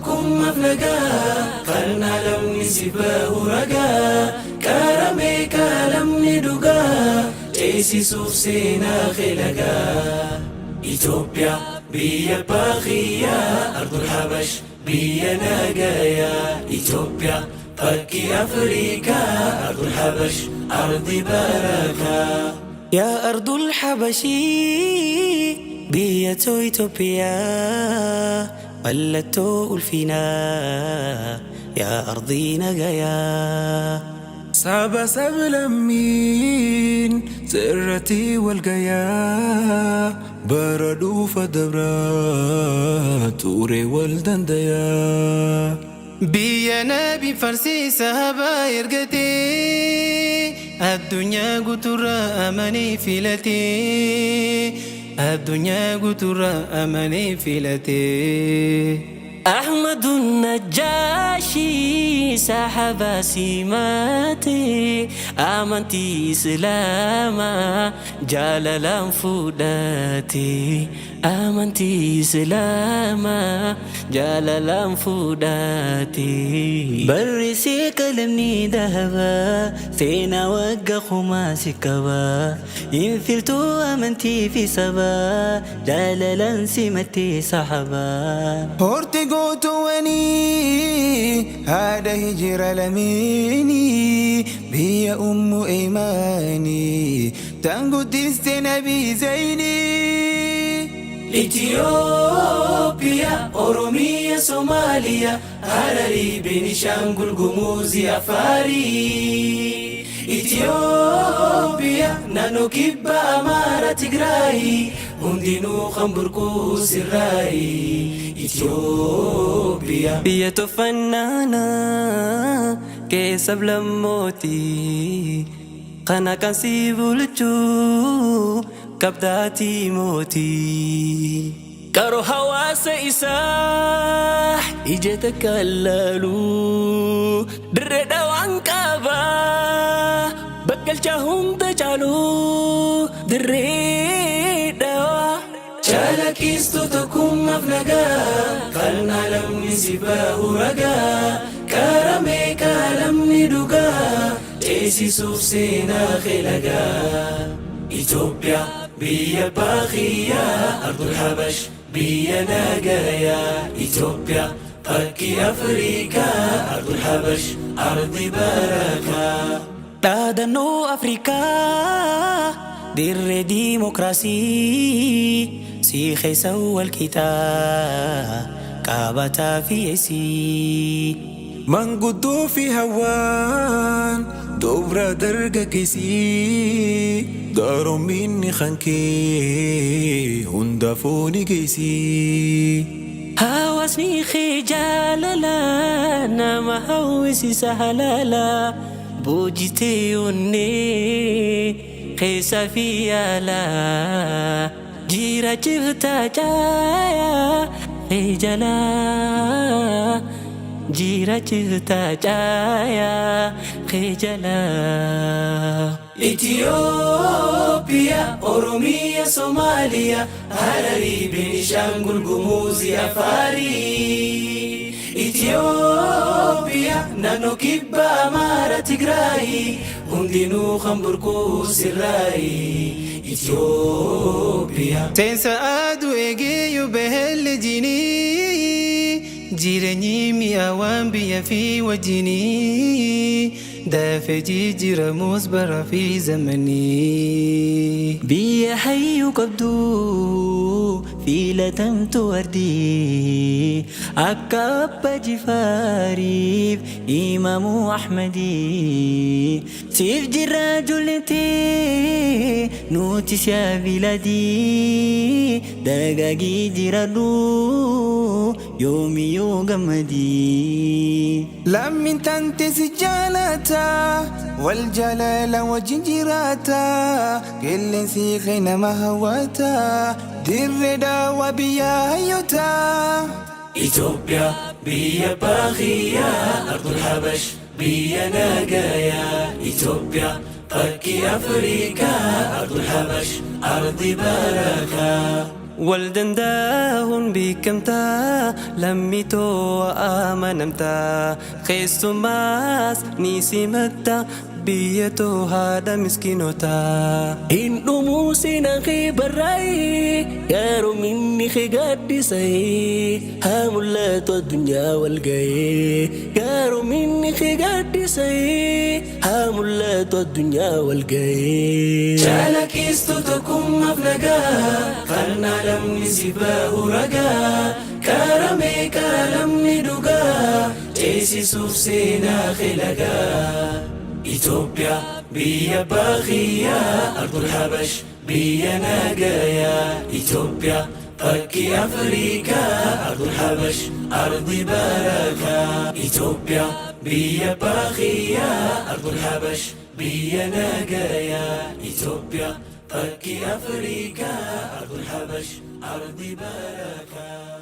Tokkummaaf nagaa kan alamni si bahu ragaa qaramee qalamni dhugaa ceesisuuf seenaa kelagaa. Itoophiyaa biyya baaqiyyaa ardul habash biyya nagayaa. Itoophiyaa fakkii Afrikaa ardul habash ardi barakaa. يا أرض الحبشي biyya Itoophiyaa mallattoo ulfinaa yaa ardii nagayaa. Saba sablammiin sirratti wal gayaa bara dhufa dabraa ture wal dandayaa. Biyya nabi farsiisa habaa ergatee addunyaa guuturraa amanee filatee addunyaa guuturraa amanee filatee. أحمد النجاشي سحب سيماتي amantii Islaamaa jaalalaan fudhate amantii Islaamaa jaalalaan fudhate. Barreessee qalamni dahabaa seenaa waggaa kumaa si qabaa infiltuu amantii fi sabaa jaalalaan simattee sahabaa. Horte gootuwwanii haadha hijira lameenii biyya ummu imaanii tan guddiste nabii zaynii. Itoophiyaa, Oromiyaa, Somaaliyaa, Hararii, Beenishaangul Gumuuzii, Afaarii. Itoophiyaa, naannoo kibba Amaara, Tigraay, hundinuu kan burquu sirraayi. Itoophiyaa. Biyya toffannaanaa keessa lammooti kana kan si bulchuu qabdaatii mootii. Qaroo hawaasa isaa ija takka laalu dirree dhawaan qabaa bakkalcha hunda caalu dirree dhawaa. Calaqqistuu tokkummaaf nagaa kan alamni si bahu ragaa qaramee qalamni dhugaa ceesisuuf seenaa kelagaa. Itoophiyaa biyya baaqiyyaa ardul habash biyya nagayaa. Itoophiyaa fakkii Afrikaa ardul habash ardi barakaa. Dhaadannoo Afrikaa dirree diimokiraasii si keessa wal qixaa qabataa fi eesii. Manguddoo fi hawaan dubra dargaggeessii gaaromminni kan kee hundaafuu ni geessii. Hawaasni kee jaalala nama hawwisiisa halaala boojitee onnee keessa fi alaa jiraachifta caayaa kee jalaa jiraachifta caayaa kee jalaa. Itoophiyaa, Oromiyaa, Somaaliyaa, Hararii, Beenishaangul Gumuuzii, Afaarii. Itoophiyaa, naannoo kibba Amaara, Tigraay, hundinuu kan burquu sirraayi. Itoophiyaa. Seensa aduu eegeeyyuu bahelli jinii jireenyi mi'aawaan biyya fi wajjinii dafee jijjiiramus bara fi zamanii. Biyya hayyuu qabdu filatamtu ardii akka abba jifaariif imaamu Ahmadii siif jirra ijoolletee nuti si'a biladii dagaagii jiradhu yoomiyyuu gammadii. Lammiin tante si jaalata wal jaalala wajjin jiraata qilleensi kee nama hawwata dirree daawwaa biyya hayyoota. Itoophiyaa biyya baaqiyyaa ardul habash biyya nagayaa. Itoophiyaa fakkii Afrikaa ardul habash ardi barakaa. Wal danda'uun beekamtaa lammitoo amanamtaa keessumaas ni simatta biyyatoo haadha miskiinotaa. Hin dhumuu seenaan kee barraa'ee gaaroominni kee gaaddisa'ee haa mul'atu addunyaa wal ga'ee gaaroominni kee gaaddisa'ee haa mul'atu addunyaa wal ga'ee. Calaqqeestuu tokkummaaf nagaa kan alamni si bahu ragaa karamee kalamni dhugaa ceesisuuf seenaa kee lagaa. Itoophiyaa biyya baaqiyyaa ardul habash biyya nagayaa Itoophiyaa fakkii Afrikaa ardul habash ardi barakaa Itoophiyaa biyya baaqiyyaa ardul habash biyya nagayaa Itoophiyaa fakkii Afrikaa ardul habash ardi barakaa.